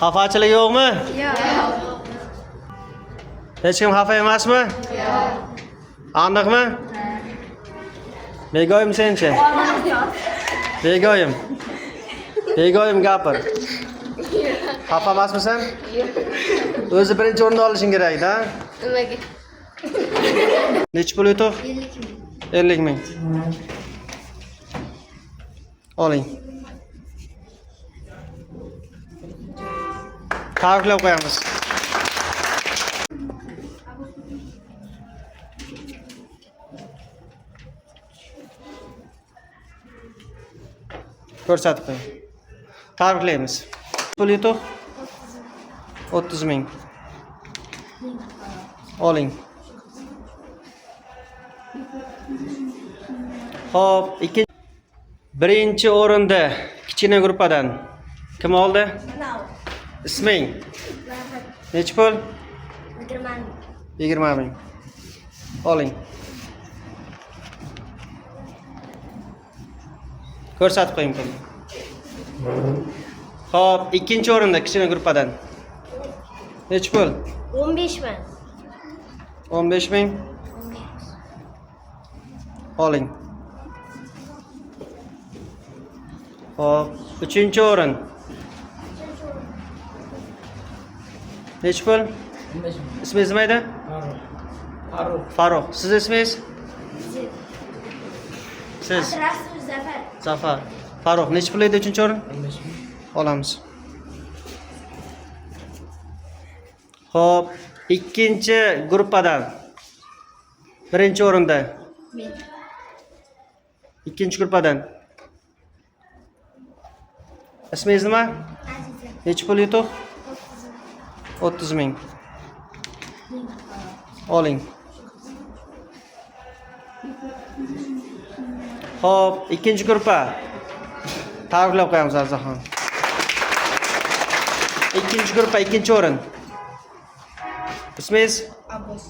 Xafachilik yo'qmi? Yo'q. Hech kim xafa emasmi? Yo'q. Aniqmi? Begoyim senchi? Begoyim. Begoyim gapir. Xafa emasmisan? O'zi birinchi o'rinni olishing kerak-da. Nimaga? Nechi pul yutuq? 50 ming. 50 ming. Oling. Tabriklab qo'yamiz. Ko'rsatib qo'ying. Tabriklaymiz. Pul yutuq? 30 ming. Oling. Xo'p, ikkinchi birinchi o'rinda kichkina gruppadan kim oldi? Isming? Nechi pul? 20 ming. 20 ming. Oling. Ko'rsatib qo'ying pulni. Xo'p, ikkinchi o'rinda kichkina gruppadan. Nechi pul? 15 ming. 15 ming. Oling. Xo'p, uchinchi o'rin. Nechi pul? 15 ming. Ismingiz nima edi? Farruh. Farruh. Farruh. Siz ismingiz? Siz. Rasul Zafar. Zafar. Farruh, nechi pul edi uchinchi o'rin? 15 ming. Olamiz. Xo'p, ikkinchi gruppadan birinchi o'rinda. Men. Ikkinchi gruppadan. Ismingiz nima? Aziza. Nechi pul yutuq? 30 ming. Oling. Xo'p, ikkinchi gruppa. Tabriklab qo'yamiz Afzalxon. Ikkinchi gruppa, ikkinchi o'rin. Ismingiz? Abbos.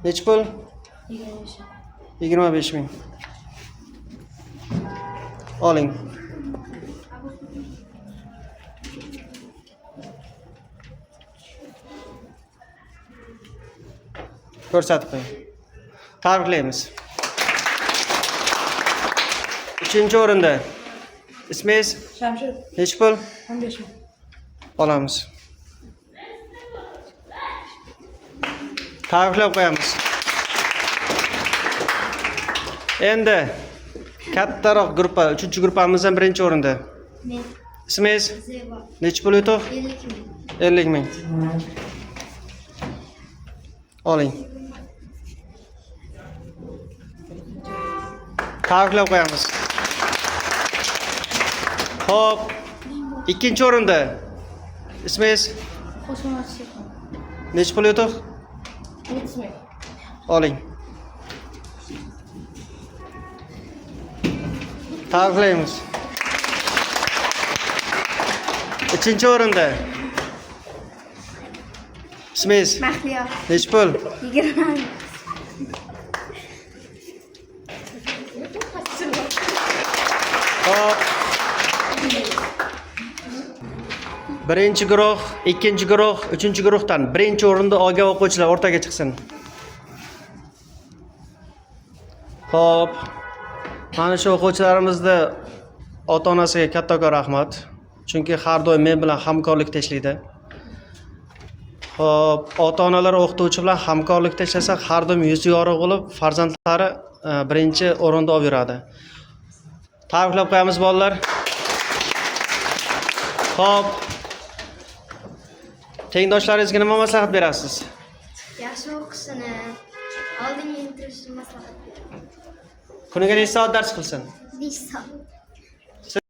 Nechi pul? 25. 25 ming. Oling. Ko'rsatib qo'ying. Tabriklaymiz. Uchinchi o'rinda. Ismingiz? Shamshid. Nechi pul? 15 ming. Olamiz. Tabriklab qo'yamiz. Endi kattaroq gruppa, uchinchi gruppamizdan birinchi o'rinda. Men. Ismingiz? Zebo. Nechi pul yutuq? 50 ming. 50 ming. Oling. Tabriklab qo'yamiz. Xo'p, ikkinchi o'rinda. Ismingiz? Qo'shmoq. Nechi pul yutuq? 30 ming. Oling. Tabriklaymiz. Uchinchi o'rinda. Ismingiz? Mahliyo. Nechi pul? 20 ming. Xo'p. Birinchi guruh, ikkinchi guruh, uchinchi guruhdan birinchi o'rinda olgan o'quvchilar o'rtaga chiqsin. Xo'p. Mana shu o'quvchilarimizni ota-onasiga kattakon rahmat. Chunki har doim men bilan hamkorlikda ishlaydi. Xo'p, ota-onalar o'qituvchi bilan hamkorlikda ishlasa, har doim yuzi yorug' bo'lib, farzandlari birinchi o'rinda olib yuradi. Tabriklab qo'yamiz bolalar. Xo'p. Tengdoshlaringizga nima maslahat berasiz? Yaxshi o'qishini, oldinga intilishini maslahat beraman. Kuniga necha soat dars qilsin? 5 soat.